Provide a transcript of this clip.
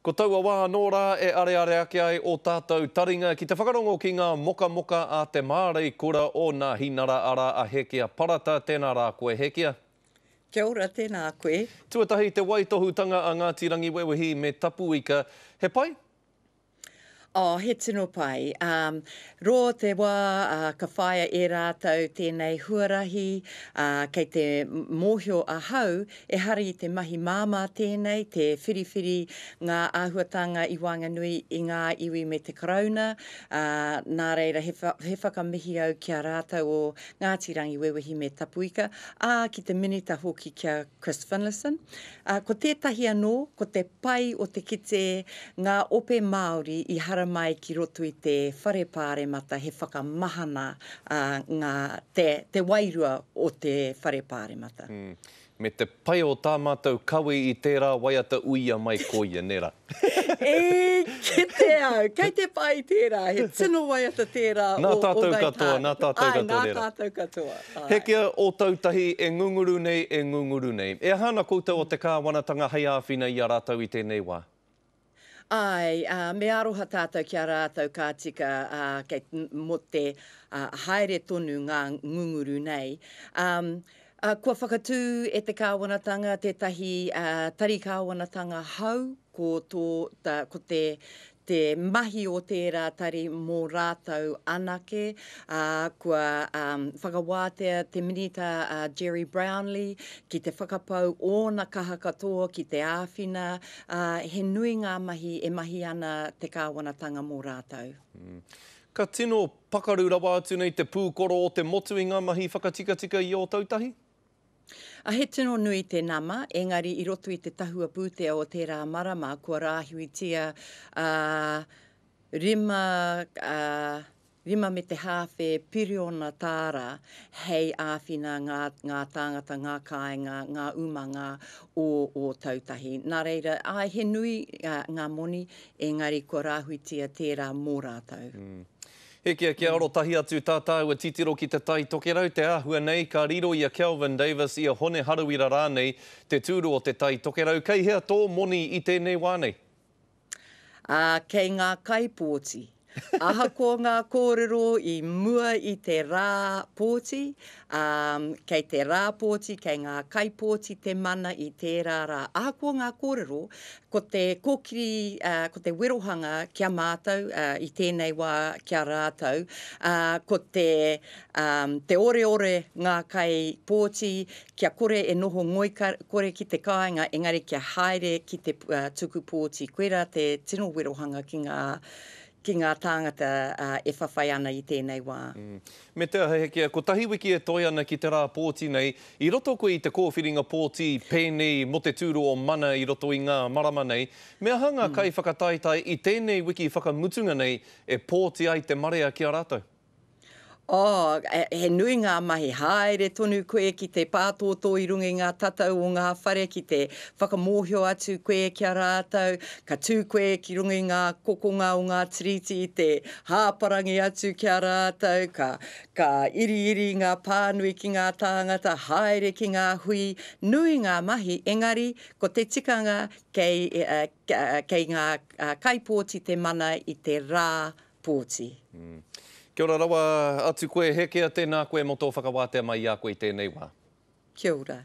Ko taua wā anō rā e areare ake ai ō tātou taringa ki te whakarongo ki ngā mokamoka a te māreikura o Nāhinara arā a Hekia Parata, tēnā rā koe Hekia. Kia ora, tēnā koe. Tuatahi te waitohutanga a Ngāti Rangiwewehi me Tapuika, he pai? Oh, he tino pai. Um, roa te wā uh, ka whāia e rātou tēnei huarahi, uh, kei te mōhio ahau, ehara i te mahi māmā tēnei, te whiriwhiri ngā āhuatanga i waenganui i ngā iwi me te Karauna, uh, nā reira he, wha, he whakamihi au ki a rātou o Ngāti Rangiwewehi me Tapuika, ā, ki te Minita hoki ki a Chris Finlayson. Ā, ko tētahi anō, ko te pai o te kite ngā ope Māori i haramai ki roto i te Whare Pāremata he whakamahana ā, ngā, te, te wairua o te Whare Pāremata. Me te pai o tā mātou kawe i tērā waiata uia mai ko ia, nē rā? I kite au, kei te pai tērā, he tino waiata tērā o, Nā o tātou Ngāi katoa, nā tātou Āe, katoa, nā nē rā? tātou katoa, āe. Hekea Ōtautahi e ngunguru nei, e ngunguru nei. E aha ana koutou o te kāwanatanga hei āwhina i a rātou i tēnei wā? Āe, ā, me aroha tātou ki a rātou ka tika, ā, kei, mō te, ā, haere tonu ngā ngunguru nei. Ā, ā, kua whakatū e te kāwanatanga tētahi, ā, tari kāwanatanga hou, ko tō, tā, ko te, te mahi o tērā tari mō rātou anake, ā, kua whakawātea te Minita a Gerry Brownlee ki te whakapau ōna kaha katoa ki te āwhina, ā, he nui ngā mahi e mahi ana te kāwanatanga mō rātou. Ka tino pakaru rawa atu nei te pūkoro o te motu i ngā mahi whakatikatika i Ōtautahi? A he tino nui te nama, engari i roto i te tahua pūtea o tērā marama kua rāhuitia a rima, a rima me te hāwhe piriona tāra hei āwhina ngā, ngā tāngata, ngā kāinga, ngā umanga o Ōtautahi. Nā reira, āe, he nui ngā moni, engari kua rāhuitia tērā mō rātou. Hekia kia arotahi atu tā tāua titiro ki Te Tai Tokerau, te āhua nei ka riro i a Kelvin Davis, i a Hone Harawira rānei te tūru o Te Tai Tokerau. Kei hea tō moni i tēnei wā nei? Ā, kei ngā kaipōti. Ahakoa ngā kōrero i mua i te rā pōti, ā, kei te rā pōti, kei ngā kaipōti te mana i tērā rā. Ahakoa ngā kōrero, Ko te kōkiri, ko te werohanga ki a mātou i tēnei wā ki a rātou, ko te, te oreore ngā kai pōti kia kore e noho ngoikore ki te kāinga engari kia haere ki te tuku pōti. Koirā te tino werohanga ki ngā, ki ngā tāngata e whawhai ana i tēnei wā. Me te aha, Hekia, kotahi wiki e toe ana ki te rā pōti nei, i roto koe i te kōwhiringa pōti pēnei mō te tūru o Mana i roto i ngā marama nei, me aha ngā kaiwhakataetae i tēnei wiki whakamutunga nei e pōti ai te marea ki a rātou? Oh, he nui ngā mahi. Haere tonu koe ki te pātōtō i runga i ngā tatau o ngā whare ki te whakamōhio atu koe ki a rātou. Ka tū koe ki runga i ngā kokonga o ngā tiriti i te hāparangi atu ki a rātou. Ka, ka iriiri ngā pānui ki ngā tāngata, haere ki ngā hui. Nui ngā mahi, engari ko te tikanga kei, kei ngā kaipōti te mana i te rā pōti. Kia ora rawa atu koe Hekea, tēnā koe mō tō whakawātea mai i a koe i tēnei wā. Kia ora.